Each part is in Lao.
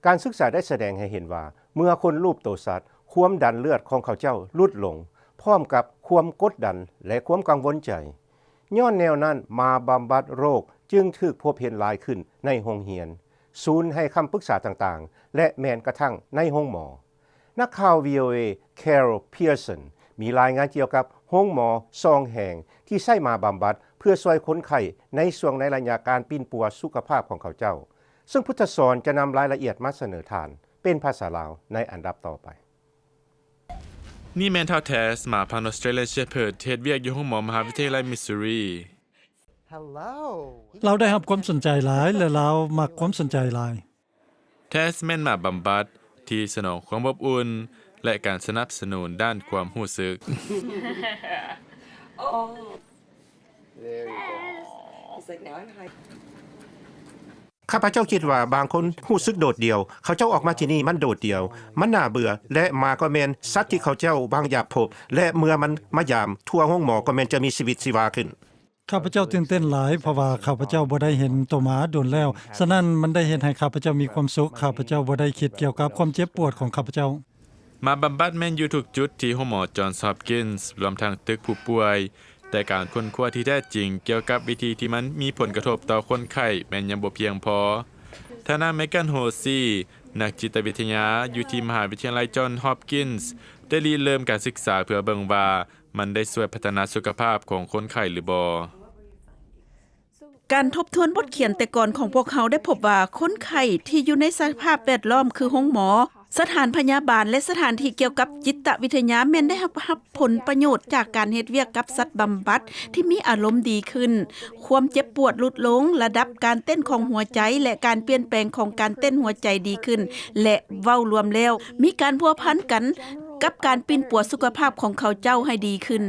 ການສຶກສາໄດ້ສະແດງໃຫ້ເຫັນວ່າ ເມື່ອຄົນລູບໂຕສັດ, ຄວາມດັນເລືອດຂອງເຂົາເຈົ້າຫຼຸດລົງ, ພ້ອມກັບຄວາມກົດດັນ ແລະ ຄວາມກັງວົນໃຈ. ຍ້ອນແນວນັ້ນ, ໝາບຳບັດໂລກຈຶ່ງຖືກພົບເຫັນຫຼາຍຂຶ້ນໃນໂຮງຮຽນ, ສູນໃຫ້ຄຳປຶກສາຕ່າງໆ ແລະ ແມ່ນກະທັ່ງໃນໂຮງໝໍ. ນັກຂ່າວ ວີໂອເອ Carol Pearson ມີລາຍງານກ່ຽວກັບໂຮງໝໍສອງແຫ່ງທີ່ໃຊ້ໝາບຳບັດເພື່ອຊ່ວຍຄົນໄຂ້ໃນຊ່ວງໃນໄລຍະການປິ່ນປົວສຸຂະພາບຂອງເຂົາເຈົ້າ, ເຊິ່ງພຸດທະສອນຈະນຳລາຍລະອຽດມາສະເໜີທ່ານເປັນພາສາລາວໃນອັນດັບຕໍ່ໄປ. ນີ້ແມ່ນທ້າວ Tess ໝາພັນ Australian Shepherd ເຮັດວຽກຢູ່ໂຮງໝໍມະຫາວິທະຍາໄລ Missouri. ລາວໄດ້ຮັບຄວາມສົນໃຈຫຼາຍ ແລະ ລາວມັກຄວາມສົນໃຈຫຼາຍ. Tess ແມ່ນໝາບຳບັດທີ່ສະໜອງຄວາມອົບອຸ່ນ ແລະ ການສະໜັບສະໜູນດ້ານຄວາມຮູ້ສຶກ. ຂ້າພະເຈົ້າຄິດວ່າບາງຄົນຮູ້ສຶກໂດດດ່ຽວ. ເຂົາເຈົ້າອອກມາທີ່ນີ້ມັນໂດດດ່ຽວ, ມັນໜ້າເບື່ອ ແລະ ໝາກໍແມ່ນສັດທີ່ເຂົາເຈົ້າຫວັງຢາກພົບ ແລະ ເມື່ອມັນມາຢາມທົ່ວໂຮງໝໍກໍແມ່ນຈະມີຊີວິດຊີວາຂຶ້ນ. ຂ້າພະເຈົ້າຕື່ນເຕັ້ນຫຼາຍ ເພາະວ່າຂ້າພະເຈົ້າບໍ່ໄດ້ເຫັນໂຕໝາດົນແລ້ວ, ສະນັ້ນມັນໄດ້ເຮັດໃຫ້ຂ້າພະເຈົ້າມີຄວາມສຸກ. ຂ້າພະເຈົ້າບໍ່ໄດ້ຄິດກ່ຽວກັບຄວາມເຈັບປວດຂອງຂ້າພະເຈົ້າ. ໝາບຳບັດແມ່ນຢູ່ທຸກຈຸດທີ່ໂຮງໝໍ Johns Hopkins ລວມທັງຕຶກຜູ້ປ່ວຍ, ແຕ່ການຄົ້ນຄວ້າທີ່ແທ້ຈິງກ່ຽວກັບວິທີທີ່ມັນມີຜົນກະທົບຕໍ່ຄົນໄຂ້ແມ່ນຍັງບໍ່ພຽງພໍ. ທ່ານນາງ Megan Hosey ນັກຈິດຕະວິທະຍາຢູ່ທີ່ມະຫາວິທະຍາໄລ Johns Hopkins ໄດ້ລິເລີ່ມການສຶກສາເພື່ອເບິ່ງວ່າ ມັນໄດ້ຊ່ວຍພັດທະນາສຸຂະພາບຂອງຄົນໄຂ້ຫຼືບໍ່? ການທົບທວນບົດຂຽນແຕ່ກ່ອນຂອງພວກເຮົາໄດ້ພົບວ່າ ຄົນໄຂ້ທີ່ຢູ່ໃນສະພາບແວດລ້ອມຄືໂຮງໝໍ, ສະຖານພະຍາບານ ແລະ ສະຖານທີ່ກ່ຽວກັບຈິດຕະວິທະຍາ ແມ່ນໄດ້ຮັບ ຮັບຜົນປະໂຫຍດຈາກການເຮັດວຽກກັບສັດບຳບັດທີ່ມີອາລົມດີຂຶ້ນ, ຄວາມເຈັບປວດຫຼຸດລົງ, ລະດັບການເຕັ້ນຂອງຫົວໃຈ ແລະ ການປ່ຽນແປງຂອງການເຕັ້ນຫົວໃຈດີຂຶ້ນ ແລະ ເວົ້າລວມແລ້ວ ມີການພົວພັນກັນ ກັບການປິ່ນປົວສຸຂະພາບຂອງເຂົາເຈົ້າໃຫ້ດີຂຶ້ນ.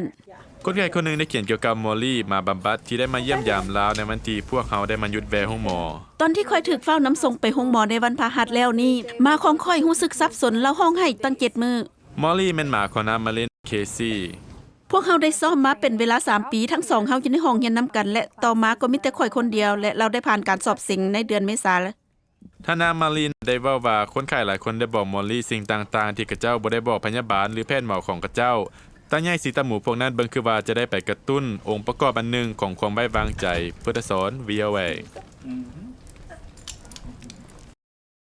ຄົນໄຂ້ຄົນໜຶ່ງໄດ້ຂຽນກ່ຽວກັບ Molly ໝາບຳບັດທີ່ໄດ້ມາຢ້ຽມຢາມລາວໃນວັນທີ່ພວກເຮົາໄດ້ມາຢຸດແວ່ໂຮງໝໍ. ຕອນທີ່ຂ້ອຍຖືກຟ້າວນຳສົ່ງໄປໂຮງໝໍໃນວັນພະຫັດແລ້ວນີ້, ໝາຂອງຂ້ອຍຮູ້ສຶກສັບສົນ, ລາວຮ້ອງໄຫ້ຕັ້ງເຈັດມື້. Molly ແມ່ນໝາຂອງນາງ Marilyn Casey. ພວກເຮົາໄດ້ຊ້ອມມາເປັນເວລາສາມປີ, ທັງສອງເຮົາຢູ່ໃນຫ້ອງຮຽນນຳກັນ ແລະ ຕໍ່ມາກໍມີແຕ່ຂ້ອຍຄົນດຽວ ແລະ ລາວໄດ້ຜ່ານການສອບເສັງໃນເດືອນເມສາ. ທ່ານນາງ Marilyn ໄດ້ເວົ້າວ່າ ຄົນໄຂ້ຫຼາຍຄົນໄດ້ບອກ Molly ສິ່ງຕ່າງໆ ທີ່ຂະເຈົ້າບໍ່ໄດ້ບອກພະຍາບານ ຫຼື ແພດໝໍຂອງຂະເຈົ້າ. ຕາໃຫຍ່ສີຕາໝູພວກນັ້ນເບິ່ງຄືວ່າຈະໄດ້ໄປກະຕຸ້ນອົງປະກອບອັນໜຶ່ງຂອງຄວາມໄວ້ວາງໃຈ. ພຸດທະສອນ VOA.